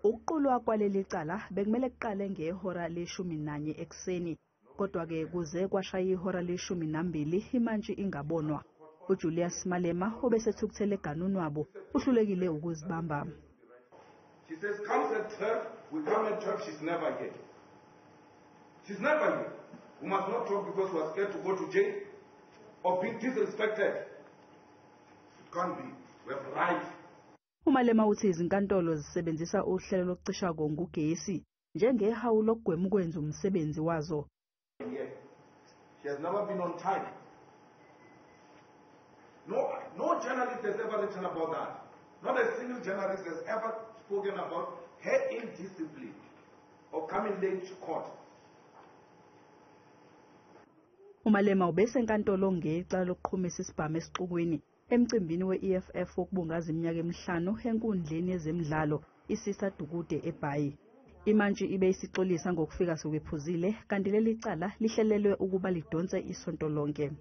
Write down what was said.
Ukuqulwa kwaleli cala bekumele kuqale ngehora le-11 ekuseni, kodwa-ke kuze kwashaya ihora le-12 imantshi ingabonwa. UJulius Malema obesethukuthele eganunwabo uhlulekile ukuzibamba. She says, comes at 12, we come at 12, she's never here. She's never here. We must not talk because we are scared to go to jail or being disrespected. It can't be. We have rights. UMalema uthi izinkantolo zisebenzisa uhlelo lokucisha kongugesi njengehawu lokugwema ukwenza umsebenzi wazo. Here. She has never been on time. No journalist has ever written about that. Not a single journalist has ever spoken about her indiscipline or coming late to court. UMalema ubesenkantolo ngecala lokuqhumisa isibhamu esixukwini emcimbini we-EFF wokubungaza iminyaka emihlanu enkundleni yezemidlalo iSisa Dukude eBhayi. Imantshi ibe isixolisa ngokufika sekwephuzile, kanti leli cala lihlelelwe ukuba lidonse isonto lonke.